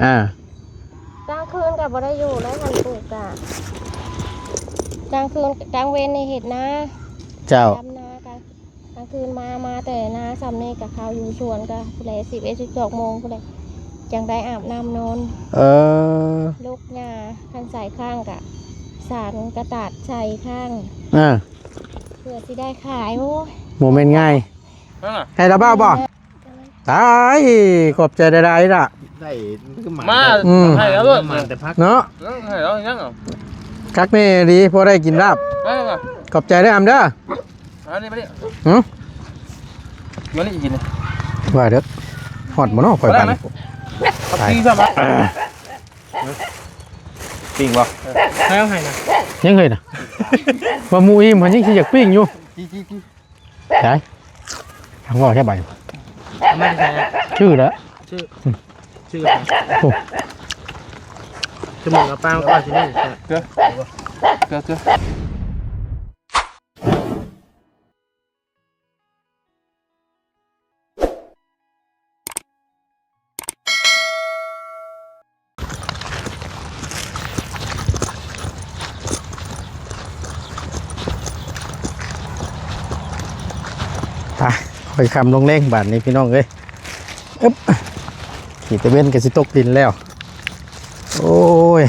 ອ່າ ກາງຄືນກໍບໍ່ໄດ້ຢູ່ແລ້ວ ຄັນປູກກະ ກາງຄືນ ກາງເວັນນີ້ເຮັດນາ ເຈົ້າ ດຳນາກະ ກາງຄືນມາ ມາແຕ່ນາຊ່ຳນີ້ກະເຂົ້າຢູ່ສວນ ກະຜູ້ໃດສິບເອັດ ສິບສອງໂມງຜູ້ໃດ ຈັ່ງໄດ້ອາບນ້ຳນອນ ເອີ ລູກຫຍ້າ ຄັນໃສ່ຄ້າງກະສານກະຕາດໃສ່ຄ້າງ ອ່າ ເພື່ອຊິໄດ້ຂາຍ. ໂອ້ຍ ບໍ່ແມ່ນງ່າຍ ໃຫ້ລະເວົ້າບໍ່? ຕາຍ ຂອບໃຈຫຼາຍໆລະ ໄດ້ຄືໝານ ມາ ອືມ ໃຫ້ເອົາໂລດ ໝານແຕ່ຜັກເນາະ ເອີ ໃຫ້ເອົາຫຍັງເອົາ ຄັກແນ່ດີ ພໍໄດ້ກິນລາບ ມາ ມາ ຂອບໃຈເດີອຳເດີ ມານີ້ ມານີ້ ຫຶ ມານີ້ກິນ ວ່າເດີ ຮອດບໍ່ເນາະ ຂ້ອຍ ບໍ່ໄດ້ ບາດນີ້ ເອົາປີ້ຊ້ຳ ປີ້ງບໍ່ ໃຫ້ເອົາໃຫ້ນະ ຍັງເຄີຍນະ ວ່າໝູ່ອີ່ມ ມັນຍັງຊິຢາກປີ້ງຢູ່ ໄດ້ ທາງເວົ້າແທ້ບາດນີ້ ເອົາມາແທ້ ຊື່ແລ້ວ ຊື່ ອືມ ຊື່ ໂອ້ ສະໝຸນເອົາປາມາກ່ອນຊິນີ້ ເກືອ ເກືອ ເກືອ ເກືອ ໄປ ຄ່ອຍຄ່ຳລົງແລງບາດນີ້ພີ່ນ້ອງເອີຍ ອຶບ ຂີ້ຕາເວັນກໍຊິຕົກດິນແລ້ວ ໂອ້ຍ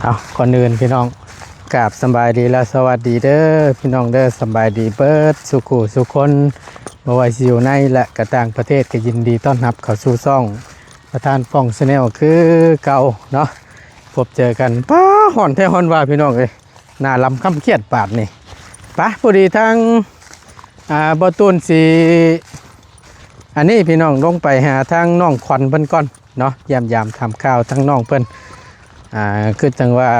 ເອົາ ກ່ອນອື່ນພີ່ນ້ອງ ກາບສະບາຍດີ ແລະ ສະຫວັດດີເດີພີ່ນ້ອງເດີ ສະບາຍດີເບິດສູ່ຄູ່ສູ່ຄົນ ບໍ່ວ່າຊິຢູ່ໃນ ແລະ ກະຕ່າງປະເທດ ກໍຍິນດີຕ້ອນຮັບເຂົ້າສູ່ຊ່ອງປະທານປ່ອງ Channel ຄືເກົ່າເນາະ ພົບເຈີກັນ ປ້າ ຮ້ອນແທ້ຮ້ອນວ່າພີ່ນ້ອງເອີຍ ໜ້າລຳຄ່ຳຄຽດບາດນີ້ ປະ ພໍດີທາງ ອ່າ ບໍ່ຕູນຊິ ອັນນີ້ພີ່ນ້ອງ ລົງໄປຫາທາງນ້ອງຂວັນເພິ່ນກ່ອນເນາະ ຢ້ຽມຢາມຖາມຂ່າວທາງນ້ອງເພິ່ນ ອ່າ ຄືຈັ່ງວ່າ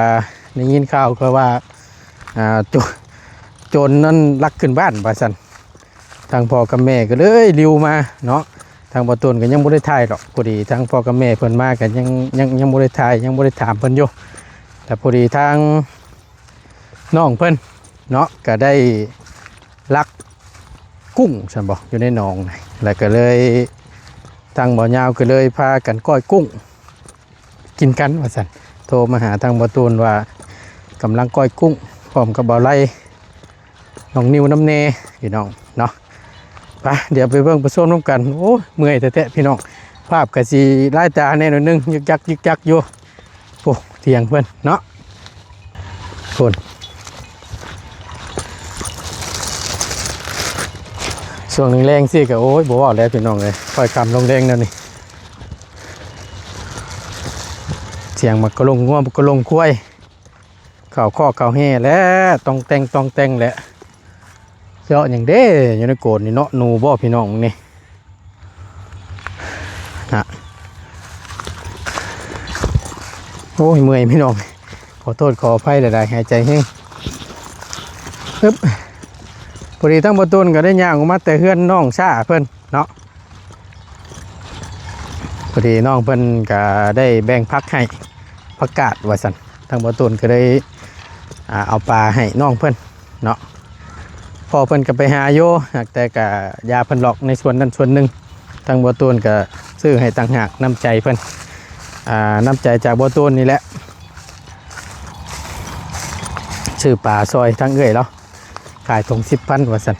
ໄດ້ຍິນຂ່າວກໍວ່າ ອ່າ ໂຈ ໂຈນນັ້ນລັກຂຶ້ນບ້ານວ່າຊັ້ນ ທາງພໍ່ກັບແມ່ກໍເລີຍລິວມາເນາະ ທາງບໍ່ຕູນກໍຍັງບໍ່ໄດ້ຖ່າຍດອກ ພໍດີທາງພໍ່ກັບແມ່ເພິ່ນມາກໍຍັງ ຍັງ ຍັງບໍ່ໄດ້ຖ່າຍ ຍັງບໍ່ໄດ້ຖາມເພິ່ນຢູ່ ແລ້ວພໍດີທາງ ນ້ອງເພິ່ນເນາະ ກໍໄດ້ລັກກຸ້ງຊັ້ນບໍ ຢູ່ໃນໜອງ ແລ້ວກໍເລີຍ ທາງບ່າວຍາວກໍເລີຍພາກັນກ້ອຍກຸ້ງກິນກັນວ່າຊັ້ນ ໂທມາຫາທາງບ່າວຕູນວ່າກຳລັງກ້ອຍກຸ້ງ ພ້ອມກັບບ່າວໄລ ນ້ອງນິວນຳແດ່ພີ່ນ້ອງເນາະ ໄປ ດຽວໄປເບິ່ງໄປຊົມນຳກັນ ໂອ້ຍ ເມື່ອຍແທ້ໆພີ່ນ້ອງ ພາບກໍຊິລາຍຕາແດ່ໜ້ອຍໜຶ່ງ ຍຶກຍັກ ຍຶກຍັກຢູ່ ໂອ້ ຖຽງເພິ່ນເນາະ ພຸ້ນ ຊ່ວງແລງໆຊີ້ກໍ ໂອ້ຍ ບໍ່ເວົ້າແລ້ວພີ່ນ້ອງເອີຍ ຄ່ອຍຄ່ຳລົງແລງແລ້ວນີ້ ສຽງໝາກກະລົງງົວ ໝາກກະລົງຄວາຍ ເຂົ້າຄອກເຂົ້າແຮ່ແລ້ວ ຕ້ອງແຕ່ງ ຕ້ອງແຕ່ງແຫຼະ ເຈາະຫຍັງເດ້ ຢູ່ໃນໂກນນີ້ເນາະ ໜູບໍ່ພີ່ນ້ອງນີ້ ນະ ໂອ້ຍ ເມື່ອຍພີ່ນ້ອງ ຂໍໂທດຂໍອະໄພຫຼາຍໆ ຫາຍໃຈແຮງ ອຶບ ພໍດີທາງບໍ່ຕູນກໍໄດ້ຍ່າງອອກມາແຕ່ເຮືອນນ້ອງຊ້າເພິ່ນເນາະ ພໍດີນ້ອງເພິ່ນກໍໄດ້ແບ່ງຜັກໃຫ້ ຜັກກາດວ່າຊັ້ນ ທາງບໍ່ຕູນກໍໄດ້ ອ່າ ເອົາປາໃຫ້ນ້ອງເພິ່ນ ເນາະ ພໍ່ເພິ່ນກໍໄປຫາຢູ່ ຫາກແຕ່ກະຢາເພິ່ນຫຼອກໃນສ່ວນນັ້ນສ່ວນໜຶ່ງ ທາງບໍ່ຕູນກໍຊື້ໃຫ້ຕ່າງຫາກ ນ້ຳໃຈເພິ່ນ ອ່າ ນ້ຳໃຈຈາກບໍ່ຕູນນີ້ແຫຼະ ຊື້ປາຊ່ອຍທາງເອື້ອຍລາວ ຂາຍຖົງສິບພັນວ່າຊັ້ນ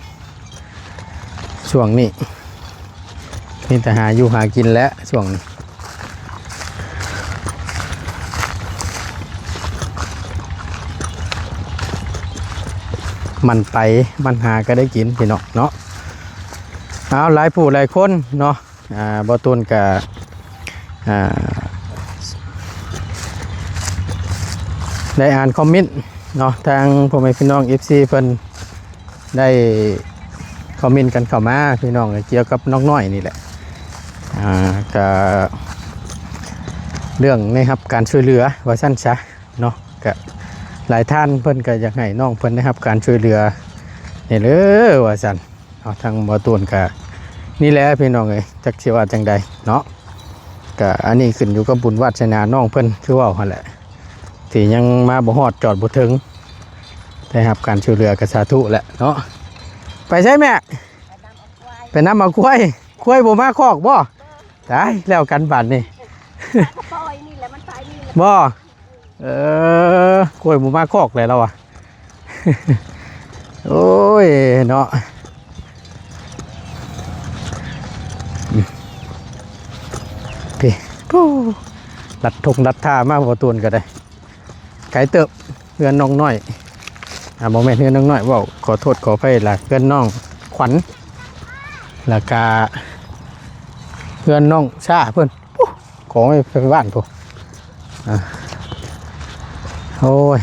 ຊ່ວງນີ້ ມີແຕ່ຫາຢູ່ຫາກິນແຫຼະຊ່ວງນີ້ ໝັ່ນໄປໝັ່ນຫາກໍໄດ້ກິນພີ່ນ້ອງເນາະ ເອົາ ຫຼາຍຜູ້ຫຼາຍຄົນເນາະ ອ່າ ບໍ່ຕູນກໍ ອ່າ ໄດ້ອ່ານຄອມເມັນເນາະ ທາງພໍ່ແມ່ພີ່ນ້ອງ ເອັຟຊີ ເພິ່ນ ໄດ້ຄອມເມັນກັນເຂົ້າມາ ພີ່ນ້ອງ ກ່ຽວກັບນ້ອງນ້ອຍນີ້ແຫຼະ ອ່າ ກະເລື່ອງໄດ້ຮັບການຊ່ວຍເຫຼືອວ່າຊັ້ນຊະເນາະ ກະຫຼາຍທ່ານເພິ່ນກະຢາກໃຫ້ນ້ອງເພິ່ນໄດ້ຮັບການຊ່ວຍເຫຼືອນີ້ເດີວ່າຊັ້ນ ເອົາ ທາງບໍ່ຕູນກະນີ້ແຫຼະ ພີ່ນ້ອງເອີຍ ຈັກຊິວ່າຈັ່ງໃດເນາະ ກະອັນນີ້ຂຶ້ນຢູ່ກັບບຸນວາດສະໜານ້ອງເພິ່ນ ຄືເວົ້າຫັ້ນແຫຼະ ທີ່ຍັງມາບໍ່ຮອດຈອດບໍ່ເຖິງ ໄດ້ຮັບການຊ່ວຍເຫຼືອກໍສາທຸແຫຼະເນາະ ໄປໃສແມ່? ໄປນຳເອົາຄວາຍ ຄວາຍບໍ່ມາຄອກບໍ່? ຕາຍແລ້ວກັນບາດນີ້ ປ່ອຍນີ້ແຫຼະ ມັນໄປນີ້ແຫຼະ ບໍ່? ເອີ ຄວາຍບໍ່ມາຄອກແຫຼະລາວວ່າ ໂອ້ຍເນາະ ພີ້ ປູ້ ລັດທົ່ງລັດທ່າມາບໍ່ຕວນກໍໄດ້ ໄກເຕີບ ເຮືອນນ້ອງນ້ອຍ ອ່າ ບໍ່ແມ່ນເຮືອນນ້ອງນ້ອຍ ເວົ້າ ຂໍໂທດຂໍອະໄພລະ ເຮືອນນ້ອງຂວັນ ແລ້ວກະເຮືອນນ້ອງຊາເພິ່ນ ໂອ້ ຂອງໄປບ້ານພຸ້ນ ອ່າ ໂອ້ຍ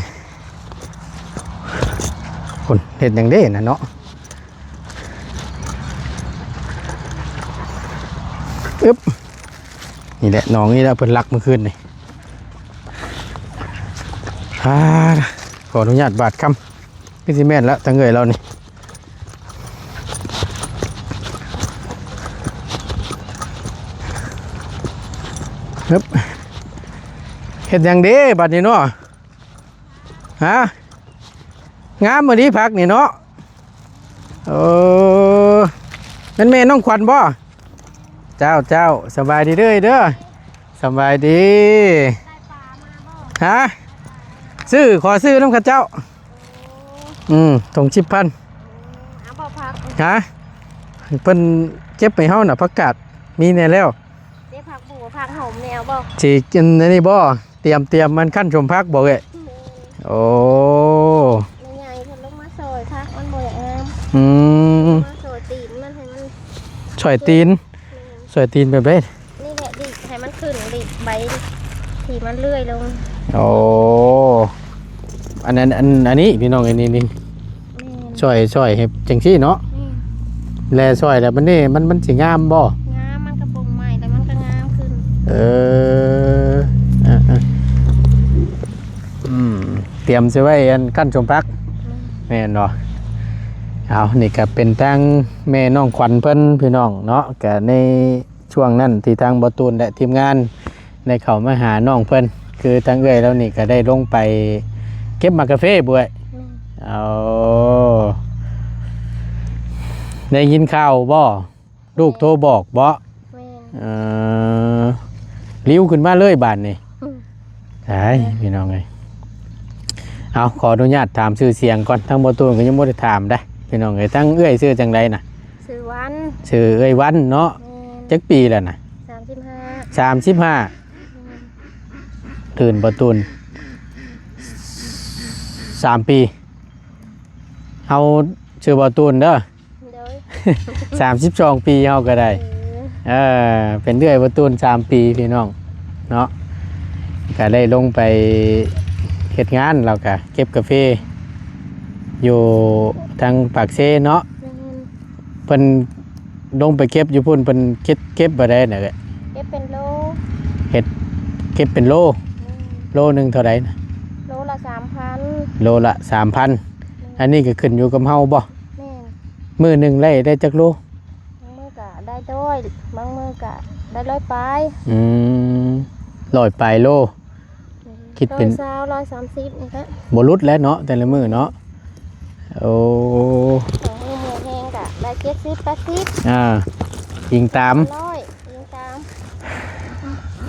ພຸ້ນ ເຮັດຫຍັງເດ້ນະເນາະ ອຶບ ນີ້ແຫຼະ ໜອງນີ້ແຫຼະ ເພິ່ນລັກມື້ຄືນນີ້ ອ່າ ຂໍອະນຸຍາດບາດຄຳ ຄືຊິແມ່ນລະ ທາງເອື້ອຍລາວນີ້ ຮຶບ ເຮັດຫຍັງເດ້ບາດນີ້ເນາະ? ຮະ ງາມອີ່ຫຼີຜັກນີ້ເນາະ ເອີ ແມ່ນແມ່ນ້ອງຂວັນບໍ່? ເຈົ້າ ເຈົ້າ ສະບາຍດີເດີ ເອີຍເດີ ສະບາຍດີ ຮະ ຊື້ ຂໍຊື້ນຳເຂົາເຈົ້າ ອືມ ຖົງສິບພັນ ອືມ ເອົາບໍ່ຜັກ ຮະ ເພິ່ນເກັບໃຫ້ເຮົານະ ຜັກກາດມີແດ່ແລ້ວ ເດ້ ຜັກບົ່ວ ຜັກຫອມແນວບໍ່ ຊິກິນອັນນີ້ບໍ່? ຕຽມ ຕຽມມັນຂັ້ນສົມຜັກບໍ່ເອີຍ? ແມ່ນ ໂອ້ ແມ່ໃຫຍ່ເພິ່ນລົງມາຊ່ອຍຜັກ ມັນບໍ່ຢາກງາມ ອືມ ມາຊ່ອຍຕີນມັນ ໃຫ້ມັນ ຊ່ອຍຕີນ ແມ່ນ ຊ່ອຍຕີນແບບໃດ? ນີ້ແຫຼະ ດີດໃຫ້ມັນຂຶ້ນ ດີດໃບທີ່ມັນເລື່ອຍລົງ ໂອ້ ອັນນັ້ນ ອັນ ອັນນີ້ພີ່ນ້ອງ ອັນນີ້ນີ້ ແມ່ນ ຊ່ອຍ ຊ່ອຍໃຫ້ຈັ່ງຊີ້ເນາະ ແມ່ນ ແລຊ່ອຍແລ້ວບັດນີ້ມັນ ມັນຊິງາມບໍ່? ງາມ ມັນກະປົງໃໝ່ແລ້ວມັນກະງາມຂຶ້ນ ເອີ ອາ ອາ ອືມ ຕຽມຊິໄວ້ອັນຂັ້ນສົມຜັກ ແມ່ນ ແມ່ນບໍ່? ເອົາ ນີ້ກະເປັນທາງແມ່ນ້ອງຂວັນເພິ່ນພີ່ນ້ອງເນາະ ກະໃນ ຊ່ວງນັ້ນທີ່ທາງບໍ່ຕູນ ແລະ ທີມງານໄດ້ເຂົ້າມາຫານ້ອງເພິ່ນ ຄືທາງເອື້ອຍລາວນີ້ກໍໄດ້ລົງໄປເກັບໝາກກາເຟບໍເອື້ອຍ? ແມ່ນ ເອົາ ໄດ້ຍິນຂ່າວບໍ່? ລູກໂທບອກບໍ? ແມ່ນ ເອີ ລິວຂຶ້ນມາເລີຍບາດນີ້ ອືມ ຕາຍ ພີ່ນ້ອງເອີຍ ເອົາ ຂໍອະນຸຍາດຖາມຊື່ສຽງກ່ອນ ທາງບໍ່ຕູນກໍຍັງບໍ່ໄດ້ຖາມເດ້ ພີ່ນ້ອງເອີຍ ທາງເອື້ອຍຊື່ຈັ່ງໃດນະ? ຊື່ວັນ ຊື່ເອື້ອຍວັນເນາະ ແມ່ນ ຈັກປີແລ້ວນະ? ສາມສິບຫ້າ ສາມສິບຫ້າ ແມ່ນ ເກີນບໍ່ຕູນ ສາມປີ ເຮົາຊື່ບໍ່ຕູນເດີ ໂດຍ ສາມສິບສອງປີເຮົາກໍໄດ້ ເອີ ເອີ ເປັນເອື້ອຍບໍ່ຕູນສາມປີພີ່ນ້ອງເນາະ ກໍໄດ້ລົງໄປເຮັດງານ ແລ້ວກໍເກັບກາເຟຢູ່ທາງປາກເຊເນາະ ແມ່ນ ເພິ່ນລົງໄປເກັບຢູ່ພຸ້ນ ເພິ່ນເກັບ ເກັບບໍ່ໄດ້ນະເອີຍ ເກັບເປັນໂລ ເຮັດ ເກັບເປັນໂລ ແມ່ນ ໂລໜຶ່ງເທົ່າໃດນະ? ໂລລະສາມພັນ ໂລລະສາມພັນ ແມ່ນ ອັນນີ້ກໍຂຶ້ນຢູ່ກັບເຮົາບໍ່? ແມ່ນ ມື້ໜຶ່ງໄດ້ ໄດ້ຈັກໂລ? ບາງມື້ກະໄດ້ຮ້ອຍ ບາງມື້ກະໄດ້ຮ້ອຍປາຍ ອືມ ຮ້ອຍປາຍໂລ ແມ່ນ ຄິດເປັນ ຮ້ອຍຊາວ ຮ້ອຍສາມສິບນີ້ແຫຼະ ບໍ່ຫຼຸດແລ້ວເນາະ ແຕ່ລະມື້ເນາະ ໂອ້ ສອງມື້ແຮງກະໄດ້ເຈັດສິບ ແປດສິບ ອ່າ ອີງຕາມ ຮ້ອຍ ອີງຕາມ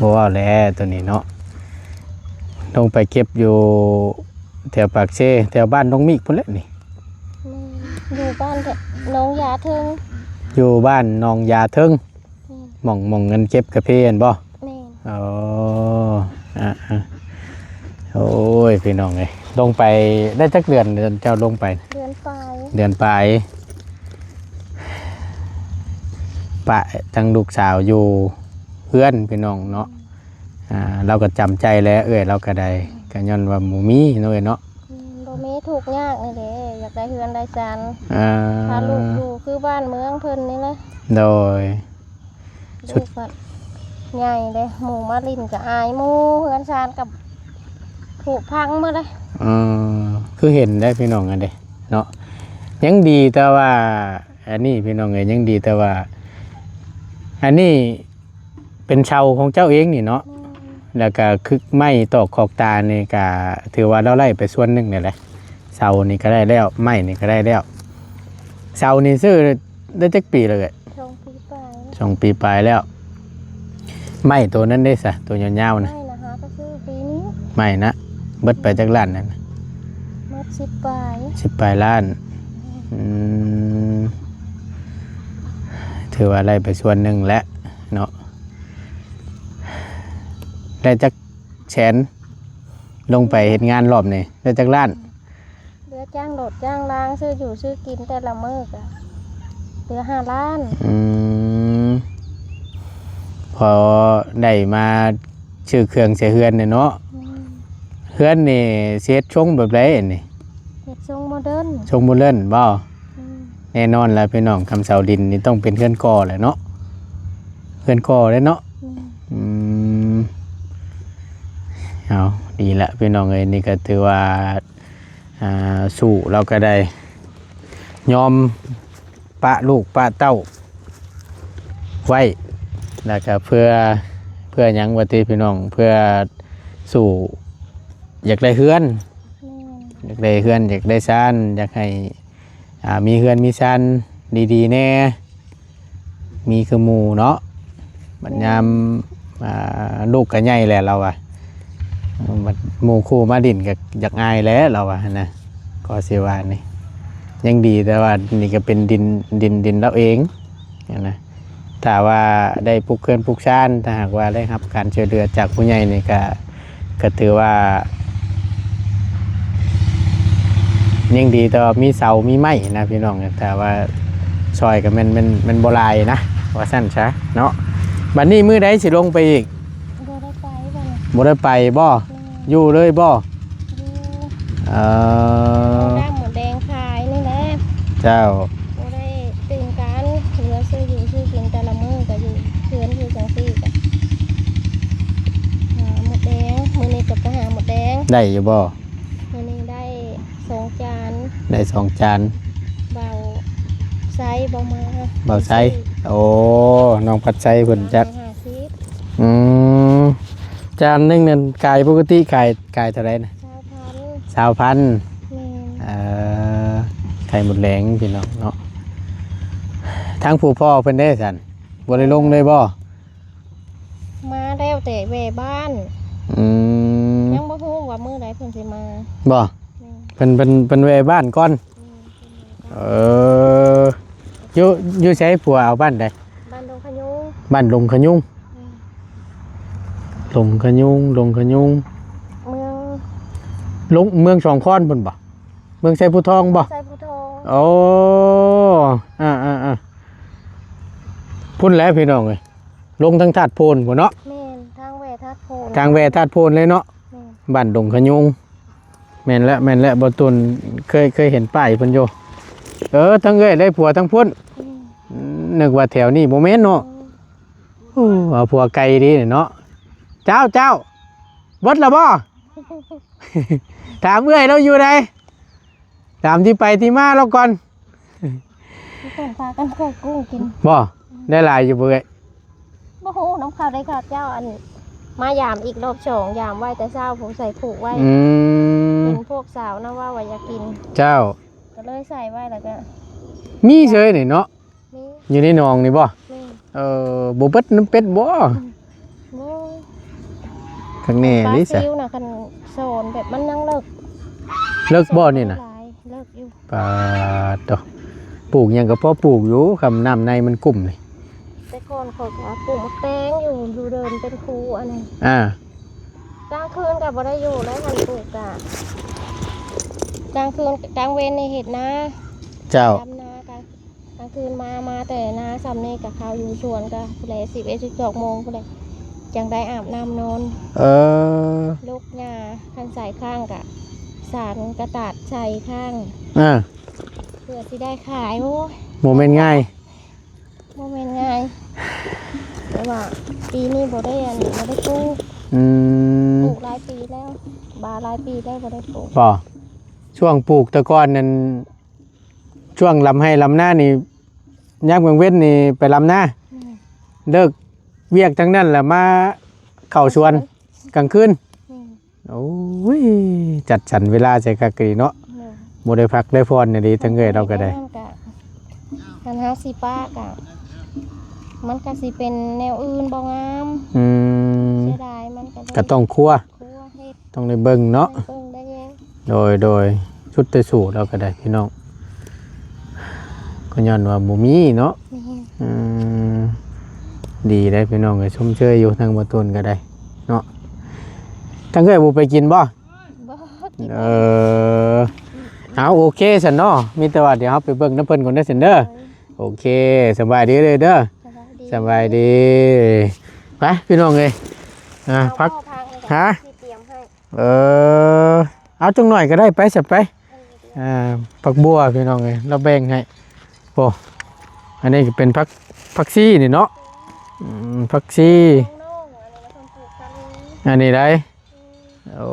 ບໍ່ເວົ້າແຫຼະໂຕນີ້ເນາະ ລົງໄປເກັບຢູ່ແຖວປາກເຊ ແຖວບ້ານດອງມີກພຸ້ນແຫຼະນີ້ ແມ່ນ ຢູ່ບ້ານໜອງຢາເທິງ ຢູ່ບ້ານໜອງຢາເທິງ ແມ່ນ ໝ່ອງ ໝ່ອງເງິນເກັບກາເຟຫັ້ນບໍ່? ແມ່ນ ອໍ ອາໆ ໂອ້ຍ ພີ່ນ້ອງເອີຍ ລົງໄປໄດ້ຈັກເດືອນ ເຈົ້າລົງໄປ? ເດືອນປາຍ ເດືອນປາຍ ປະທັງລູກສາວຢູ່ເຮືອນ ພີ່ນ້ອງເນາະ ອືມ ອ່າ ລາວກໍຈຳໃຈແລ້ວ ເອື້ອຍລາວກໍໄດ້ ກໍຍ້ອນວ່າບໍ່ມີເນາະ ເອື້ອຍເນາະ ອືມ ບໍ່ມີ ທຸກຍາກນີ້ແຫຼະ ຢາກໄດ້ເຮືອນໄດ້ຊານ ອ່າ ພາລູກຢູ່ຄືບ້ານເມືອງເພິ່ນນີ້ແຫຼະ ໂດຍ ລູກກໍໃຫຍ່ເດ້ ໝູ່ມາຫຼິ້ນກໍອາຍໝູ່ ເຮືອນຊານກໍຜຸພັງໝົດເດ້ ເອີ ຄືເຫັນໄດ້ພີ່ນ້ອງ ອັນເດ້ເນາະ ຍັງດີແຕ່ວ່າ ອັນນີ້ພີ່ນ້ອງເອີຍ ຍັງດີແຕ່ວ່າ ອັນນີ້ ເປັນເສົາຂອງເຈົ້າເອງນີ້ເນາະ ແມ່ນ ແລ້ວກະຄືກໄມ້ຕອກຂອກຕານີ້ກະຖືວ່າລາວໄດ້ໄປສ່ວນໜຶ່ງແລ້ວແຫຼະ ເສົານີ້ກະໄດ້ແລ້ວ ໄມ້ນີ້ກະໄດ້ແລ້ວ ເສົານີ້ຊື້ໄດ້ຈັກປີແລ້ວເອື້ອຍ? ສອງປີປາຍ ສອງປີປາຍແລ້ວ. ໄມ້ໂຕນັ້ນເດ້ຊະ ໂຕຍາວໆນະ? ໄມ້ນະຫາກໍຊື້ປີນີ້. ໄມ້ນະ ເບິດໄປຈັກລ້ານນັ້ນ? ເບິດສິບປາຍ. ສິບປາຍລ້ານ. ອືມ ຖືວ່າໄດ້ໄປສ່ວນໜຶ່ງແລ້ວເນາະ. ໄດ້ຈັກແສນ ລົງໄປເຮັດງານລອບນີ້ ໄດ້ຈັກລ້ານ? ເຫຼືອຈ້າງລົດຈ້າງລາງ ຊື້ຢູ່ຊື້ກິນແຕ່ລະມື້ກະເຫຼືອຫ້າລ້ານ. ອືມ ພໍໄດ້ມາຊື້ເຄື່ອງໃສ່ເຮືອນແດ່ເນາະ. ອືມ ເຮືອນນີ້ຊິເຮັດຊົງແບບໃດອັນນີ້? ເຮັດຊົງໂມເດີນ. ຊົງໂມເດີນບໍ? ອືມ ແນ່ນອນແລ້ວພີ່ນ້ອງ ຄຳເສົາດິນນີ້ຕ້ອງເປັນເຮືອນກໍ່ແຫຼະເນາະ. ເຮືອນກໍ່ເດ້ເນາະ. ອືມ ອືມ ເອົາ ດີລະພີ່ນ້ອງເອີຍ ນີ້ກໍຖືວ່າ ອ່າ ສູ້ລາວກໍໄດ້ຍອມປະລູກປະເຕົ້າໄວ້ ແລ້ວກໍເພື່ອ ເພື່ອຫຍັງວ່າຕິພີ່ນ້ອງ ເພື່ອສູ້ ຢາກໄດ້ເຮືອນ. ແມ່ນ ຢາກໄດ້ເຮືອນ ຢາກໄດ້ຊານ ຢາກໃຫ້ ອ່າ ມີເຮືອນມີຊານດີໆແດ່ ມີຄືໝູ່ເນາະ. ບັດຍາມ ອ່າ ລູກກໍໃຫຍ່ແລ້ວລາວວ່າ ບັດໝູ່ຄູ່ມາຫຼິ້ນກໍຢາກອາຍແຫຼະລາວວ່າຫັ້ນນະ. ກໍຊິວ່ານີ້ ຍັງດີແຕ່ວ່ານີ້ກໍເປັນດິນ ດິນ ດິນລາວເອງຫັ້ນນະ. ຖ້າວ່າໄດ້ປຸກເຮືອນປຸກຊານ ຖ້າຫາກວ່າໄດ້ຮັບການຊ່ວຍເຫຼືອຈາກຜູ້ໃຫຍ່ນີ້ກະ ກະຖືວ່າຍັງດີ ແຕ່ວ່າມີເສົາມີໄມ້ນະພີ່ນ້ອງ. ຖ້າວ່າຊ່ອຍກະແມ່ນ ແມ່ນ ແມ່ນບໍ່ຫຼາຍນະ ວ່າຊັ້ນຊະເນາະ. ບັດນີ້ມື້ໃດຊິລົງໄປອີກ? ບໍ່ໄດ້ໄປ ບໍ່ໄດ້ໄປບໍ? ແມ່ນ ຢູ່ເລີຍບໍ? ຢູ່ ເອີ ເອົານ້ຳໝົດແດງຂາຍນີ້ແຫຼະ. ເຈົ້າ ບໍ່ໄດ້ຕື່ມກັນ ເຫຼືອຊື້ຢູ່ຊື້ກິນແຕ່ລະມື້ ກໍຢູ່ເຮືອນຢູ່ຈັ່ງຊີ້ ກໍຫາໝົດແດງ. ມື້ນີ້ກໍໄປຫາໝົດແດງ. ໄດ້ຢູ່ບໍ່? ມື້ນີ້ໄດ້ສອງຈານ. ໄດ້ສອງຈານ. ເບົາໄຊບໍ່ມາ. ເບົາໄຊ. ໂອ້ ນ້ອງພັດໄຊເພິ່ນຈັດ. ອືມ ຈານໜຶ່ງນັ້ນຂາຍ ປົກກະຕິຂາຍ ຂາຍເທົ່າໃດນະ? ຊາວພັນ. ຊາວພັນ. ແມ່ນ. ເອີ ໄຂ່ໝົດແດງພີ່ນ້ອງເນາະ. ທາງຜູ້ພໍ່ເພິ່ນເດ້ຊັ້ນ ບໍ່ໄດ້ລົງເລີຍບໍ່? ມາແລ້ວແຕ່ແວ່ບ້ານ. ອືມ ຍັງບໍ່ຮູ້ວ່າມື້ໃດເພິ່ນຊິມາ. ບໍ່? ແມ່ນ. ເພິ່ນ ເພິ່ນ ເພິ່ນແວ່ບ້ານກ່ອນ. ແມ່ນ. ເອີ ຢູ່ ຢູ່ໃສຜົວເອົາ ບ້ານໃດ? ບ້ານດົງຂະຍຸງ. ບ້ານດົງຂະຍຸງ. ແມ່ນ. ດົງຂະຍຸງ ດົງຂະຍຸງ ເມືອງ ລົງເມືອງສອງຄອນພຸ້ນບໍ່? ເມືອງໄຊພູທອງບໍ່? ໄຊພູທອງ. ໂອ້ ອ່າໆ ພຸ້ນແຫຼະພີ່ນ້ອງເອີຍ ລົງທາງທາດໂພນພຸ້ນເນາະ. ແມ່ນ ທາງແວ່ທາດໂພນ. ທາງແວ່ທາດໂພນເລີຍເນາະ. ແມ່ນ. ບ້ານດົງຂະຍຸງ. ແມ່ນແລ້ວ ແມ່ນແລ້ວ ບໍ່ຕຸນເຄີຍ ເຄີຍເຫັນປ້າຍເພິ່ນຢູ່. ເອີ ທັງເອື້ອຍໄດ້ຜົວທັງພຸ້ນ. ອືມ ນຶກວ່າແຖວນີ້ບໍ່ແມ່ນເນາະ. ອືມ ໂອ້ ເອົາຜົວໄກດີເນາະ. ເຈົ້າ ເຈົ້າ ເບິດແລ້ວບໍ່? ຖາມເອື້ອຍລາວຢູ່ໃດ? ຖາມທີ່ໄປທີ່ມາລາວກ່ອນ. ເພິ່ນພາກັນກ້ອຍກຸ້ງກິນ. ບໍ່? ອືມ ໄດ້ຫຼາຍຢູ່ບໍ່ເອື້ອຍ? ບໍ່ຮູ້ນຳເຂົາໄດ້ ເຂົາເຈົ້າ ອັນ ມາຢາມອີກລອບສອງ ຢາມໄວ້ແຕ່ເຊົ້າ ຜູ້ໃສ່ຜູກໄວ້. ອືມ ເຫັນພວກສາວນະເວົ້າວ່າຢາກກິນ. ເຈົ້າ ກໍເລີຍໃສ່ໄວ້ ແລ້ວກໍມີເສີຍນີ້ເນາະ. ມີ ຢູ່ໃນໜອງນີ້ບໍ່? ແມ່ນ. ເອີ ບໍ່ເບິດນ້ຳເປັດບໍ່? ບໍ່. ຄັກແນ່ເລີຍຊະ. ປາຊິວນະ ຄັນສອນແບບມັນຍັງເລິກ. ເລິກບໍ່ນີ້ນະ? ເລິກຢູ່. ປາດໂທ້ ປູກຫຍັງກໍພໍປູກຢູ່ ຄຳນ້ຳໃນມັນກຸ້ມນີ້. ແຕ່ກ່ອນຂ້ອຍກໍປູກໝາກແຕງຢູ່ ຢູ່ເດີ່ນເປັນຄູອັນນັ້ນ. ອ່າ ກາງຄືນກໍບໍ່ໄດ້ຢູ່ແລ້ວ ຄັນປູກກະ ກາງຄືນ ກາງເວັນນີ້ເຮັດນາ. ເຈົ້າ ດຳນາ ກາງ ກາງຄືນມາ ມາແຕ່ນາສ່ຳນີ້ ກໍເຂົ້າຢູ່ສວນ ກໍພຸ້ນແຫຼະ ສິບເອັດ ສິບສອງໂມງພຸ້ນແຫຼະ ຈັ່ງໄດ້ອາບນ້ຳນອນ. ເອີ ລົກຫຍ້າ ຄັນໃສ່ຄ້າງກະສານກະຕາດໃສ່ຄ້າງ. ອ່າ ເພື່ອຊິໄດ້ຂາຍ. ໂອ້ຍ ບໍ່ແມ່ນງ່າຍ ບໍ່ແມ່ນງ່າຍ. ແຕ່ວ່າປີນີ້ບໍ່ໄດ້ອັນ ບໍ່ໄດ້ປູກ. ອືມ ປູກຫຼາຍປີແລ້ວ ບາຫຼາຍປີແລ້ວບໍ່ໄດ້ປູກ. ບໍ່? ຊ່ວງປູກແຕ່ກ່ອນນັ້ນ ຊ່ວງລຳໄຮ່ລຳນານີ້ ຍາມກາງເວັນນີ້ໄປລຳນາ. ແມ່ນ. ເລີກວຽກທາງນັ້ນລະມາເຂົ້າສວນກາງຄືນ. ແມ່ນ. ໂອ້ຍ ຈັດສັນເວລາໃສ່ຄັກອີ່ຫຼີເນາະ. ແມ່ນ. ບໍ່ໄດ້ພັກໄດ້ຜ່ອນອີ່ຫຼີ ທັງເອື້ອຍລາວກໍໄດ້. ແມ່ນ ກະ ຄັນເຮົາຊິປະກະ ມັນກໍຊິເປັນແນວອື່ນບໍ່ງາມ. ອືມ ເສຍດາຍ ມັນກໍເລີຍ ກໍຕ້ອງຄົວ ຄົວເຮັດ ຕ້ອງໄດ້ເບິ່ງເນາະ ໄດ້ເບິ່ງໄດ້ແຍງ. ໂດຍ ໂດຍ ສຸດແຕ່ສູດເອົາກໍໄດ້ພີ່ນ້ອງ ກໍຍ້ອນວ່າບໍ່ມີເນາະ. ແມ່ນ ອືມ ດີໄດ໋ພີ່ນ້ອງເອີຍ ຊົມເຊີຍຢູ່ທາງບ່າວຕົ້ນກໍໄດ້ເນາະ. ທາງເອື້ອຍບໍ່ໄປກິນບໍ່? ບໍ່ ເອີ ເອົາ ໂອເຄຊັ້ນເນາະ ມີແຕ່ວ່າດຽວເຮົາໄປເບິ່ງນຳເພິ່ນກ່ອນເດີຊັ້ນເດີ. ໂດຍ ໂອເຄ ສະບາຍດີເດີ ສະບາຍດີ ສະບາຍດີ. ໄປພີ່ນ້ອງເອີຍ ອ່າ ເອົາ ຜັກ ເອົາຜັກ ຮະ ທີ່ຕຽມໃຫ້ ເອີ ເອົາຈັກໜ້ອຍກໍໄດ້ ໄປຊະໄປ. ອ່າ ຜັກບົ່ວພີ່ນ້ອງເອີຍ ລາວແບ່ງໃຫ້. ໂອ້ ອັນນີ້ກໍເປັນຜັກ ຜັກຊີນີ້ເນາະ. ອືມ ຜັກຊີ ນ້ອງໆ ອັນນີ້ລະເພິ່ນປູກຊະນີ້ ອັນນີ້ໄດ໋. ອືມ ໂອ້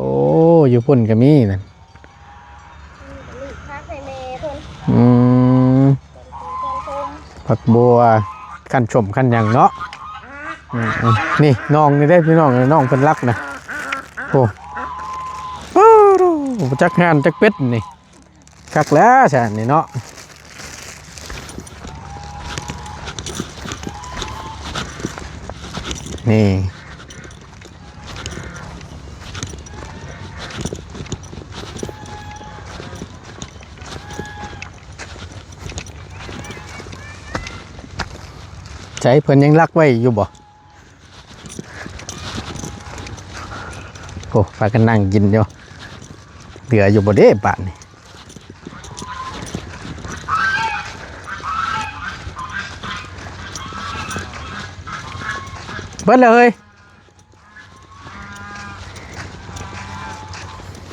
ຢູ່ພຸ້ນກໍມີນັ້ນ ນີ້ຜັກໃຫ້ແມ່ເພິ່ນ. ອືມ ເພິ່ນປູກເພິ່ນຊົມ ຜັກບົ່ວ ຂັ້ນຊົມຂັ້ນຫຍັງເນາະ. ອືມ ນີ້ນ້ອງນີ້ເດ້ພີ່ນ້ອງ ນ້ອງເພິ່ນລັກນະ. ໂອ້ ໂອ້ ຈັກຫ່ານຈັກເປັດນີ້. ຄັກແລ້ວຊັ້ນນີ້ເນາະ ນີ້ ໃສ ເພິ່ນຍັງລັກໄວ້ຢູ່ບໍ່? ໂອ້ ພາກັນນັ່ງກິນຢູ່ ເຫຼືອຢູ່ບໍ່ເດ້ບາດນີ້. ເບິດແລ້ວເຮີ້ຍ.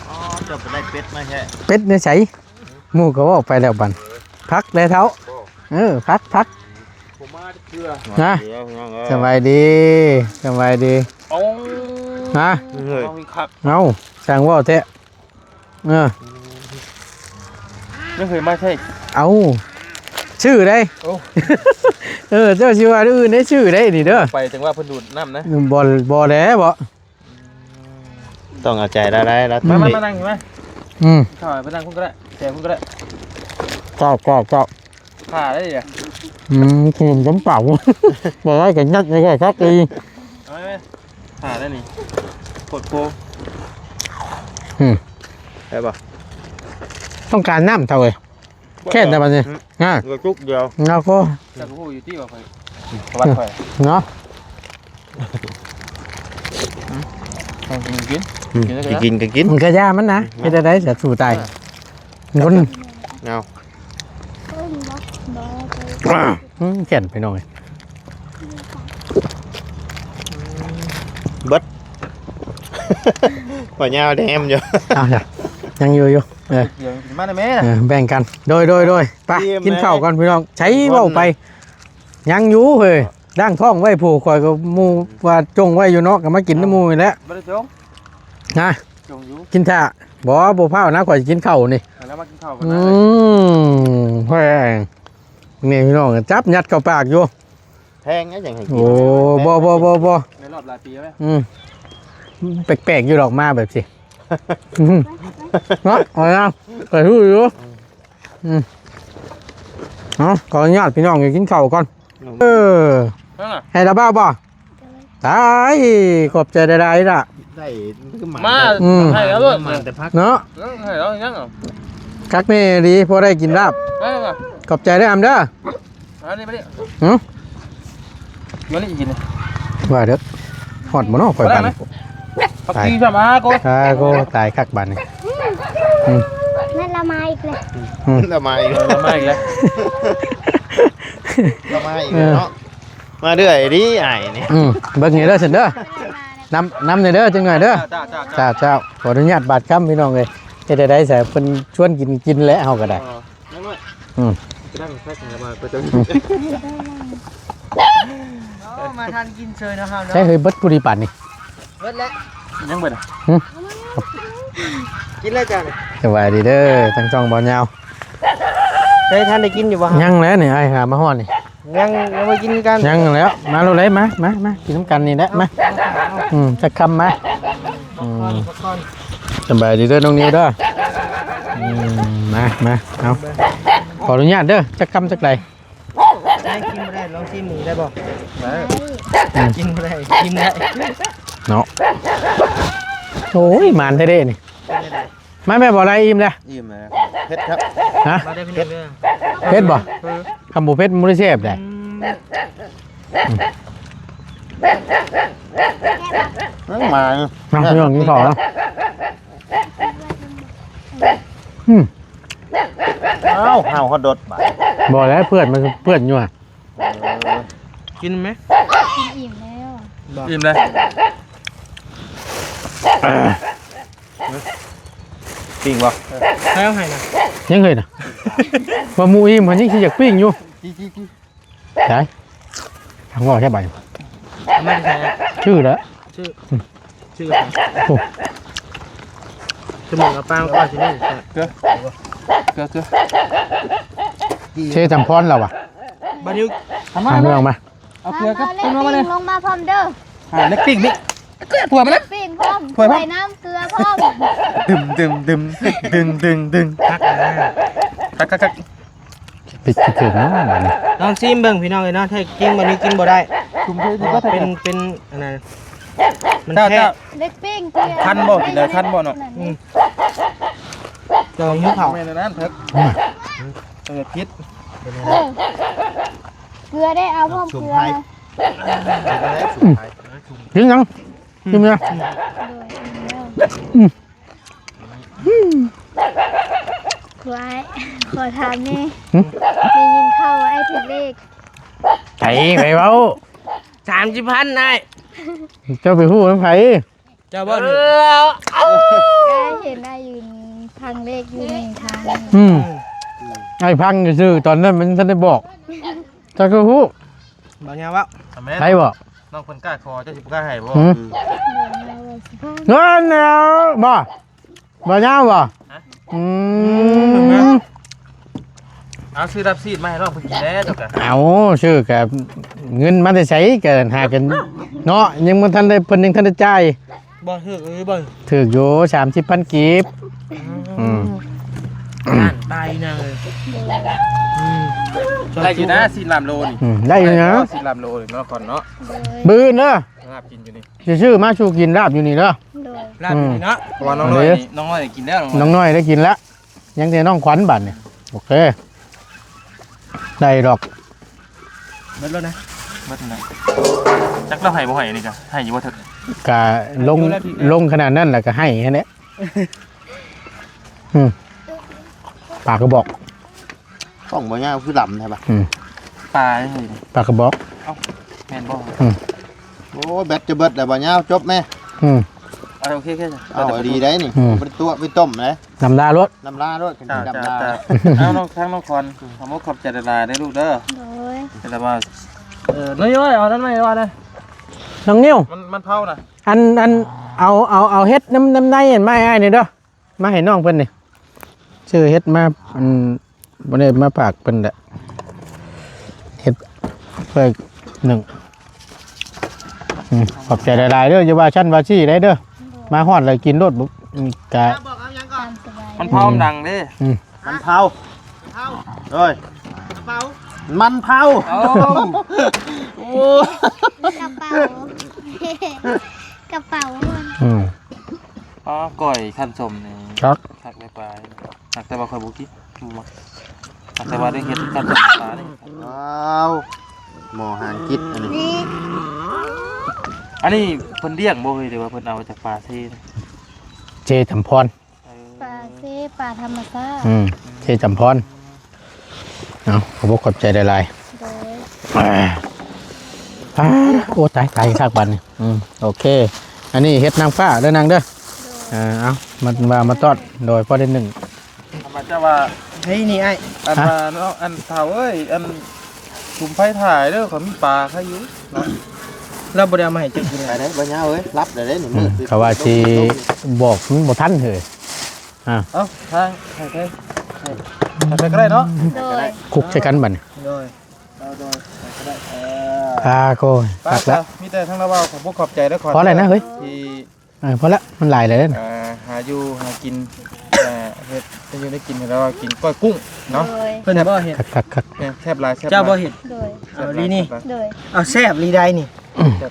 ອໍ ເຈົ້າໄປໄດ້ເປັດມາແທ້ ເປັດໃນໃສ? ໝູ່ກໍເວົ້າໄປແລ້ວບັດ ພັກແລ້ວເຖົ້າ. ເອີ ພັກ ພັກ ບໍ່ມາຈັກເທື່ອ ຮະ. ສະບາຍດີ ສະບາຍດີ. ເອົາ ຮະ ເຮີ້ຍ ເອົາ ຊ່າງເວົ້າແທ້. ເອີ ຍັງເຄີຍມາໃຊ້ ເອົ້າ ຊື່ໄດ໋. ໂອ້ ເອີ ເຈົ້າຊິວ່າອື່ນໄດ້ ຊື່ໄດ໋ນີ້ເດີ ໄປຈັ່ງວ່າເພິ່ນດູດນ້ຳນະ. ບໍ່ ບໍ່ແລ້ວບໍ? ຕ້ອງເອົາໃຈລາວໄດ໋ ລາວ ມາ ມາ ມານັ່ງ ມາ. ອືມ ເຂົ້າໄປນັ່ງພຸ້ນກໍໄດ້ ແຕ່ພຸ້ນກໍໄດ້. ເຈົ້າ ເຈົ້າ ເຈົ້າ ຖ້າໄດ້ເດ. ອືມ ຄືນຈຳປາກ ບໍ່ໄດ້ກໍຍັດໃນແຄ່ຄັກອີ. ເອົາໄວ້ ຖ້າໄດ້ນີ້ ໂພດໂພ. ອືມ ໄດ້ບໍ່? ຕ້ອງການນ້ຳເທົ່າເອີຍ. ແຄ່ນແຕ່ບັດນີ້ ອືມ ຮະ ເຫຼືອຈຸກດຽວ ແລ້ວກໍ ເຈົ້າກໍຮູ້ຢູ່ຕິວ່າຂ້ອຍ ປະຫວັດຂ້ອຍເນາະ. ເອົາກິນ ກິນ ອືມ ກິນ ກິນກໍກິນ ມັນກະຢ່າມັນນະ. ເຮັດໄດ້ ຈະສູ້ຕາຍ ຄົນ ເອົາ ອືມ ແຂນໄປໜ້ອຍ ເບິດ ບໍ່ຍາວແດມຢູ່. ເອົາລະ ຍັງຢູ່ຢູ່ ເອີ ມາແດ່ແມ່ ເອີ ແບ່ງກັນ ໂດຍ ໂດຍ ໂດຍ ໄປ ກິນເຂົ້າກ່ອນພີ່ນ້ອງ. ໃຊ້ເວົ້າໄປ ຍັງຢູ່ເຮີ້ຍ ລ້າງທ້ອງໄວ້ຜູ້ ຂ້ອຍກໍໝູ່ວ່າຈົ່ງໄວ້ຢູ່ເນາະ ກໍມາກິນນຳໝູ່ນີ້ແຫຼະ. ບໍ່ໄດ້ຈົ່ງ ຮະ ຈົ່ງຢູ່ ກິນຖ້າ ບໍ່ ບໍ່ພ້າວນະ ຂ້ອຍຊິກິນເຂົ້ານີ້. ແລ້ວມາກິນເຂົ້າກັນ ອືມ ແພງ ນີ້ພີ່ນ້ອງ ຈັບຍັດເຂົ້າປາກຢູ່. ແພງຫຍັງໃຫ້ກິນ ໂອ້ ບໍ່ ບໍ່ ບໍ່ ບໍ່ ໃນຮອບຫຼາຍປີແລ້ວ. ອືມ ແປກໆຢູ່ດອກ ມາແບບຊີ້ ເນາະ ເອົານະ ກໍຮູ້ຢູ່. ອືມ ເອົາ ຂໍອະນຸຍາດພີ່ນ້ອງກິນເຂົ້າກ່ອນ. ເອີ ໃຫ້ລະບ່າວບໍ່? ຕາຍ ຂອບໃຈຫຼາຍໆລະ ໄດ້ຄືໝາ ມາ ອືມ ໃຫ້ລະໂລດ ໝາແຕ່ຜັກເນາະ. ເອີ ໃຫ້ລະຍັງ ຄັກແນ່ອີ່ຫຼີ ພໍໄດ້ກິນລາບ. ມາ ຂອບໃຈເດີອຳເດີ. ມານີ້ ມານີ້ ຫຶ ມານີ້ກິນ ວ່າເດີ ຮອດບໍ່ເນາະ ຂ້ອຍບາດນີ້. ຜັກຊີຊ້ຳ ອາໂກ ອາໂກ ຕາຍຄັກບາດນີ້. ອືມ ນັ້ນລະມາອີກແລ້ວ ອືມ ລະມາອີກ ເອີ ລະມາອີກແລ້ວ ລະມາອີກແລ້ວເນາະ. ມາເລື້ອຍເດອ້າຍນີ້. ອືມ ເບິ່ງນີ້ເດີຊັ້ນເດີ ນຳ ນຳແດ່ເດີ ຈັກໜ້ອຍເດີ. ເຈົ້າ ເຈົ້າ ເຈົ້າ ຂໍອະນຸຍາດບາດຄຳພີ່ນ້ອງເອີຍ. ເຮັດໃດໃສ ເພິ່ນຊວນກິນ ກິນແຫຼະ ເຮົາກໍໄດ້. ເອີ ອືມ ອືມ ໂອ້ ມາທັນກິນເຊີຍເນາະເຮົາເນາະ. ໃຊ່ເຮີ້ຍ ເບິດຜູ້ດີປານນີ້. ເບິດແລ້ວ ຍັງເບິດ ຫຶ ກິນແລ້ວຈ້າ. ສະບາຍດີເດີ ທັງສອງບ່າວຍາວ. ເຄີຍທັນໄດ້ກິນຢູ່ບໍ່? ຍັງແຫຼະນີ້ ອ້າຍຫາມາຮອດນີ້ ຍັງ ຍັງບໍ່ກິນຄືກັນ. ຍັງແລ້ວ ມາໂລດເລີຍ ມາ ມາ ມາ ກິນນຳກັນນີ້ແຫຼະ ມາ. ອືມ ຈັກຄຳມາ. ອືມ ສະບາຍດີເດີນ້ອງນິວເດີ. ອືມ ມາ ມາ ເອົາ ຂໍອະນຸຍາດເດີ ຈັກຄຳຈັກໃດ. ໄດ້ ລອງຊີມເບິ່ງໄດ້ບໍ່? ໄດ້ ກິນບໍ່ໄດ້ ກິນໄດ້ເນາະ. ໂອ້ຍ ໝານແທ້ເດ້ນີ້. ມາແມ່ບໍ່ໄດ້ ອີ່ມແລ້ວ. ອີ່ມແລ້ວ. ເຜັດຄັບ. ຮະ? ມາເດີ້ພີ່ນ້ອງເດີ້. ເຜັດບໍ່? ເອີ ຄັນບໍ່ເຜັດມັນບໍ່ໄດ້ແຊບໃດ. ອືມ ອືມ ມາ ມາພີ່ນ້ອງກິນເຂົ້າເນາະ. ອືມ ອ້າວ ເຫົ່າຮອດດົດບາດ. ບໍ່ແລ້ວ ເພື່ອນມັນເພື່ອນຢູ່ຫະ. ເອີ ກິນໄໝ? ກິນອີ່ມແລ້ວ. ບໍ່ ອີ່ມແລ້ວ. ປີ້ງບໍ່? ໃຫ້ເອົາໃຫ້ນະ ຍັງເຄີຍນະ ວ່າໝູ່ອີ່ມ ມັນຍັງຊິຢາກປີ້ງຢູ່. ໄດ້ ທາງເວົ້າແທ້ບາດນີ້. ເອົາມາແຕ່ໃສນະ? ຊື່ແລ້ວ ຊື່ ອືມ ຊື່ ໂອ້ ຈະໝົດກະປາງກ່ອນຊິນີ້. ເກືອ ເກືອ ເກືອ ເຊຈຳພອນລາວວ່າ. ບາດນີ້ ເອົາມາ ເອົາເອົາມາ ເອົາເກືອກັບ ເອົາເຫຼັກປີ້ງລົງມາພ້ອມເດີ້. ອ່າ ເຫຼັກປີ້ງນີ້ ເກືອຖ້ວຍມານະ ປີ້ງພ້ອມ ຖ້ວຍພ້ອມ ຖ້ວຍນ້ຳເກືອພ້ອມ. ດຶມ ດຶມ ດຶມ ດຶງ ດຶງ ດຶງ ຄັກ ຄັກ ຄັກ ປິດຄິດເຖິງເນາະບາດນີ້. ລອງຊີມເບິ່ງພີ່ນ້ອງເອີຍເນາະ ແທ້ຈິງບາດນີ້ກິນບໍ່ໄດ້ ເປັນ ເປັນອັນນັ້ນ ມັນແທະ. ເຫຼັກປີ້ງ ຄັນບໍ່ ກິນໄດ້ຄັນບໍ່ເນາະ? ອືມ ຈອງຫິວເຂົ້າ ແມ່ນອັນນັ້ນເຖິກ ເອີ ຜິດ ເກືອໄດ້ ເອົາພ້ອມເກືອ. ກິນຫຍັງ? ກິນຫຍັງ? ອືມ ຄວາຍ ຂໍຖາມແດ່ ໄດ້ຍິນຂ່າວວ່າອ້າຍຖືກເລກ. ໃຜ ໃຜເວົ້າ? ສາມສິບພັນອ້າຍ. ເຈົ້າໄປຮູ້ນຳໃຜ? ເຈົ້າບໍ່? ເອີ ເຫັນອ້າຍຢືນພັງເລກຢູ່ນີ້ທາງ. ອືມ ອ້າຍພັງຊື່ໆ ຕອນນັ້ນມັນທັນໄດ້ບອກ. ເຈົ້າຄືຮູ້? ບໍ່ຍາວເວົ້າ ໄດ້ບໍ່? ນ້ອງເພິ່ນກ້າຂໍ ເຈົ້າຊິບໍ່ກ້າໃຫ້ບໍ່? ເງິນແລ້ວບໍ່? ບໍ່ຍາວບໍ່? ອືມ ເອົາຊື້ລາບຊີ້ນມາໃຫ້ນ້ອງເພິ່ນກິນແດ່. ເອົາ ຊື້ກະເງິນມາແຕ່ໃສ ກະຫາກັນເນາະ ຍັງບໍ່ທັນໄດ້ ເພິ່ນຍັງທັນໄດ້ຈ່າຍ. ບໍ່ຖືກ ເອີ ບໍ່ຖືກຢູ່ ສາມສິບພັນກີບ. ອືມ ອືມ ລ້ານປາຍນະ. ອືມ ໄດ້ຢູ່ນະ ຊີ້ນລາມໂລນີ້. ອືມ ໄດ້ຢູ່ນະ ຊີ້ນລາມໂລນີ້ເນາະ ກ່ອນເນາະ. ມື້ອື່ນເດີ ລາບກິນຢູ່ນີ້ ຊິຊື້ມາສູ່ກິນ ລາບຢູ່ນີ້ເດີ. ໂດຍ ລາບຢູ່ນີ້ເນາະ ເພາະວ່ານ້ອງນ້ອຍນີ້ ນ້ອງນ້ອຍໄດ້ກິນແລ້ວ ນ້ອງນ້ອຍໄດ້ກິນແລ້ວ. ຍັງແຕ່ນ້ອງຂວັນບາດນີ້. ໂອເຄ ໄດ້ດອກ ເບິດແລ້ວນະ ເບິດແລ້ວນະ. ຈັກລາວໃຫ້ບໍ່ໃຫ້ ອັນນີ້ກະໃຫ້ຢູ່ບໍ່ເຖິກ? ກະລົງ ລົງຂະໜາດນັ້ນລະກະໃຫ້ຫັ້ນແຫຼະ. ອືມ ປາກະບອກ ກ້ອງບໍ່ຍາວຄືດຳແທ້ບາດ. ອືມ ປາຫຍັງ? ປາກະບອກ. ເອົ້າ ແມ່ນບໍ່? ອືມ ໂອ້ຍ ແບັດຈະເບິດແລ້ວ ບໍ່ຍາວ ຈົບແມ້. ອືມ ເອົາ ໂອເຄໆ ເອົາ ເອົາດີໄດ໋ນີ້. ອືມ ບໍ່ໄດ້ຕົວະ ໄປຕົ້ມເດ້ ນ້ຳລາໂລດ ນ້ຳລາໂລດ. ເອົາ ນ້ອງ ທາງນ້ອງຂວັນ ຂອບອົກຂອບໃຈຫຼາຍໆເດີລູກເດີ. ໂດຍ ແຕ່ວ່າ ເອີ ນ້ອງຍ້ອຍ ເອົານັ້ນມາໃຫ້ວ່ານະ ນ້ອງນິວ ມັນ ມັນເຜົານະ. ອັນ ອັນ ເອົາ ເອົາ ເອົາເຫັດນ້ຳ ນ້ຳໃນຫັ້ນມາໃຫ້ອ້າຍແດ່ເດີ. ມາໃຫ້ນ້ອງເພິ່ນນີ້ ຊື້ເຫັດມາ ອັນ ບໍ່ໄດ້ມາຝາກເພິ່ນແຫຼະ ເຫັດເພື່ອໜຶ້ງ. ອືມ ຂອບໃຈຫຼາຍໆເດີ ຢ່າວ່າຊັ້ນວ່າຊີ້ໄດ໋ເດີ ມາຮອດແລ້ວກິນໂລດ. ອືມ ກະ ຕາມສະບາຍ ມັນເຜົາ ອືມ ມັນດັງເດ້. ອືມ ມັນເຜົາ ໂດຍ ກະເປົາ ມັນເຜົາ. ໂອ້ ໂອ້ ກະເປົາ ກະເປົາ. ອືມ ອໍ ກ້ອຍຄັນສົ້ມນີ້ ຄັກ ຄັກຫຼາຍປານ. ຫາກແຕ່ວ່າຂ້ອຍບໍ່ກິນ ບໍ່ມັກ ຫາກແຕ່ວ່າໄດ້ເຮັດຄັນສົ້ມປານີ້. ວ້າວ ໝໍຫາງກິດອັນນີ້ ອັນນີ້ເພິ່ນລ້ຽງບໍ່ເຮີ້ຍ ຫຼືວ່າເພິ່ນເອົາຈາກປ່າເຊ? ເຊຈຳພອນ ເອີ ປ່າເຊ ປ່າທຳມະຊາດ. ອືມ ເຊຈຳພອນ. ເອົາ ຂອບອົກຂອບໃຈຫຼາຍໆ. ໂດຍ ອ່າ ໂອ້ ຕາຍ ຕາຍຄັກບາດນີ້. ອືມ ໂອເຄ ອັນນີ້ເຫັດນາງຟ້າເດີນາງເດີ. ໂດຍ ເອີ ເອົາ ມາ ມາ ມາຕ້ອນ ໂດຍ ພໍໄດ້ໜຶ້ງ. ອາ ມາຈາກວ່າ ເຮີ້ຍ ນີ້ອ້າຍ ອັນ ຮະ ວ່າເນາະ ອັນເຖົ້າເອີຍ ອັນສຸມໄຟຖ່າຍເດີ ຂ້ອຍມີປາໃຄຢູ່ເນາະ. ລາວບໍ່ໄດ້ເອົາມາໃຫ້ເຈົ້າກິນ ໄປເດີ ບໍ່ຍາວເອີຍ ຫຼັບແລ້ວເດ້ນີ້. ອືມ ມື້ຄື ເຂົາວ່າຊິບອກມັນບໍ່ທັນເຮີ້ຍ. ອ່າ ເອົາ ທາງໃຫ້ໄປ ໃຫ້ໄປກໍໄດ້ເນາະ. ໂດຍ ຄຸກໃສ່ກັນບັດນີ້. ໂດຍ ເອົາ ໂດຍ ໃຫ້ກໍໄດ້. ເອີ ອ່າ ໂກຍ ໄປ ຄັກແລ້ວ ມີແຕ່ທາງລາວເວົ້າ ຂອບອົກຂອບໃຈເດີ. ພໍແລ້ວນະເຮີ້ຍ ທີ່ ເອີ ພໍແລ້ວ ມັນຫຼາຍແລ້ວເດ້. ອ່າ ຫາຢູ່ຫາກິນ ອ່າ ເຮັດ ໄດ້ຢູ່ໄດ້ກິນ ແລ້ວກໍກິນກ້ອຍກຸ້ງເນາະ. ໂດຍ ເພິ່ນບໍ່ເຮັດ ຄັກໆໆ ແມ່ນ ແຊບຫຼາຍ ແຊບ ເຈົ້າບໍ່ເຮັດ ໂດຍ ເອົາ ດີນີ້ ໂດຍ ເອົາແຊບລີໄດນີ້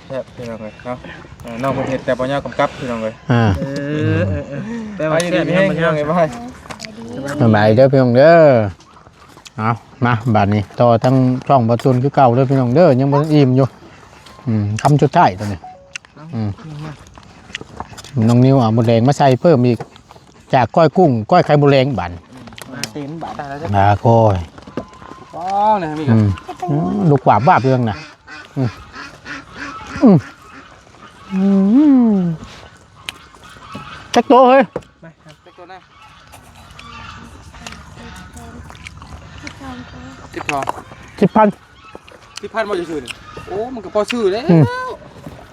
ແຊບໆ ພີ່ນ້ອງເອີຍເນາະ. ເອີ ນ້ອງເພິ່ນເຮັດ ແຕ່ບໍ່ຍາວກຳກັບ ພີ່ນ້ອງເອີຍ. ອ່າ ເອີ ເອີ ເອີ ແປວ່າແຊບ ຢູ່ດີມີແຮງ ພີ່ນ້ອງເອີຍ ບາຍ ສະບາຍດີເດີພີ່ນ້ອງເດີ. ເອົາ ມາ ບາດນີ້ຕໍ່ທາງຊ່ອງບ່າວຕູນຄືເກົ່າເດີພີ່ນ້ອງເດີ ຍັງບໍ່ທັນອີ່ມຢູ່. ອືມ ຄຳສຸດທ້າຍຕົວນີ້. ເອົາ ອືມ ມາ ນ້ອງນິວເອົາມົດແດງມາໃສ່ເພີ່ມອີກ ຈາກກ້ອຍກຸ້ງ ກ້ອຍໄຂ່ມົດແດງບາດ ມາເຕັມບາດ ມາໂອ້ຍ ວ້າວ ນີ້ມີ ອືມ ອືມ ລູກວາບວາບຢູ່ນະ. ອືມ ອືມ ອືມ ຈັກໂຕເຮີ້ຍ? ມາ ຈັກໂຕນະ? ສິບສອງ ສິບພັນ ສິບພັນບໍ່ ຈະຊື້ນີ້? ໂອ້ ມັນກໍພໍຊື້ແລ້ວ ອືມ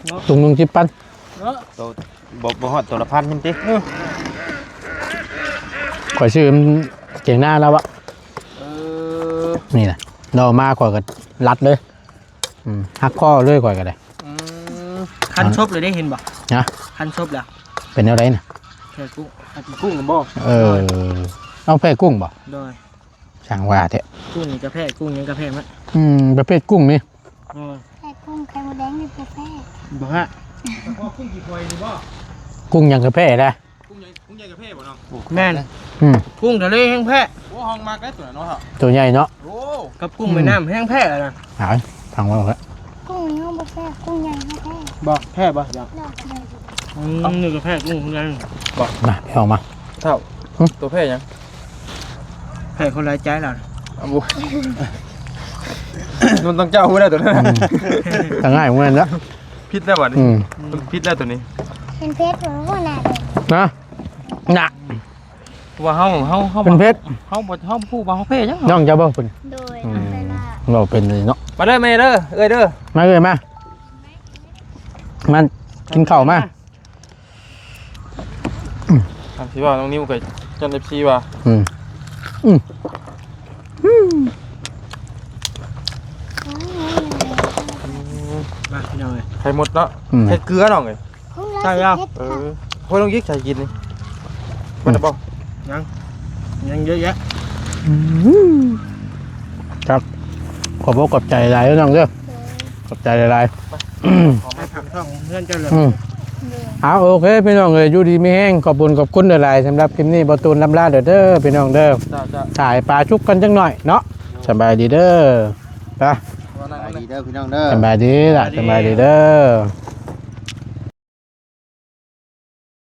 ເນາະ ຖົງໜຶ່ງສິບພັນເນາະ. ໂຕ ບໍ່ ບໍ່ຮອດໂຕລະພັນພຸ້ນຕິ? ເອີ ຂ້ອຍຊື້ກາງເກງໃນລາວອະ. ເອີ ນີ້ນະ ລາວມາຂ້ອຍກໍລັດເລີຍ. ອືມ ຫັກຄໍເລີຍຂ້ອຍກໍໄດ້. ອືມ ຄັນສົບເລີຍໄດ້ ເຫັນບໍ່? ຮະ? ຄັນສົບແລ້ວ ເປັນແນວໃດນະ? ແພ້ກຸ້ງ ກິນກຸ້ງນຳບໍ່? ເອີ ເອົາແພ້ກຸ້ງບໍ່? ໂດຍ ຊ່າງວ່າແທ້ ກຸ້ງນີ້ກໍແພ້ ກຸ້ງຫຍັງກໍແພ້ໝົດ. ອືມ ປະເພດກຸ້ງນີ້ ເອີ ແພ້ກຸ້ງ ໄຂ່ມົດແດງນີ້ບໍ່ແພ້ ບໍ່ແພ້ ກຸ້ງຫຍັງກໍແພ້ໄດ໋. ກຸ້ງໃຫຍ່ ກຸ້ງໃຫຍ່ກະເພບໍ່ນ້ອງ? ແມ່ນ ອືມ ກຸ້ງທະເລແຮງແພ້. ໂອ້ ຫ້ອງມັກໄດ້ຕົວນັ້ນເນາະ ຕົວໃຫຍ່ເນາະ. ໂອ້ ກັບກຸ້ງແມ່ນ້ຳແຮງແພ້ນະ. ຫາຍ ຟັງວ່າ ກຸ້ງນີ້ບໍ່ແພ້ ກຸ້ງໃຫຍ່ແທ້. ບໍ່ແພ້ບໍ່? ອືມ ນີ້ກະແພ້ກຸ້ງຄືກັນ. ບໍ່ ມາ ໄປເອົາມາ ເຖົ້າ ຫຶ ຕົວແພ້ຫຍັງ? ແພ້ຄົນຫຼາຍໃຈລະ ອາ ບໍ່ ມັນຕ້ອງເຈົ້າຮູ້ແລ້ວຕົວນັ້ນ ອືມ ຕັ້ງງ່າຍເໝືອນລະ. ຜິດແລ້ວບັດນີ້ ອືມ ມັນຜິດແລ້ວຕົວນີ້. ເປັນເພັດບໍ່ນະ? ນະ ນະ ວ່າເຮົາ ເຮົາ ເຮົາ ເປັນເພັດ ເຮົາບໍ່ ເຮົາບໍ່ຮູ້ວ່າເຮົາແພ້ຫຍັງ. ນ້ອງເຈົ້າບໍ່ເພິ່ນ? ໂດຍ ອືມ ເວົ້າເປັນເລີຍເນາະ. ມາເດີແມ່ເດີ ເອື້ອຍເດີ ມາເອື້ອຍມາ ມາກິນເຂົ້າມາ. ອືມ ອັນທີ່ວ່ານ້ອງນິວກໍຢ້ານເອັຟຊີວ່າ ອືມ ອືມ ມາພີ່ນ້ອງເອີຍ ໄຂ່ມົດເນາະ ອືມ ໃສ່ເກືອນ້ອງເອີຍ. ໃສ່ແລ້ວ ເອີ ໂອ້ຍ ນ້ອງຍິກໃສ່ກິນນີ້ ອືມ ບໍ່ໄດ້ບໍ່? ຍັງ ຍັງເຍອະແຍະ ອືມ ຄັກ ຂອບອົກຂອບໃຈຫຼາຍເດີນ້ອງເດີ ຂອບໃຈຫຼາຍໆ. ໄປ ອືມ ໄປຝາກຊ່ອງເຮືອນເຈົ້າເລີຍ ອືມ ເອົາ ໂອເຄ ພີ່ນ້ອງເອີຍ ຢູ່ດີມີແຮງ ຂອບຄຸນ ຂອບຄຸນຫຼາຍໆ. ສຳລັບຄລິບນີ້ ບ່າວຕູນລຳລາເດີ ເດີພີ່ນ້ອງເດີ ເຈົ້າ ເຈົ້າ ຖ່າຍປາຊຸກກັນຈັກໜ້ອຍເນາະ ສະບາຍດີເດີ ໄປ ສະບາຍດີເດີພີ່ນ້ອງເດີ ສະບາຍດີລະ ສະບາຍດີເດີ.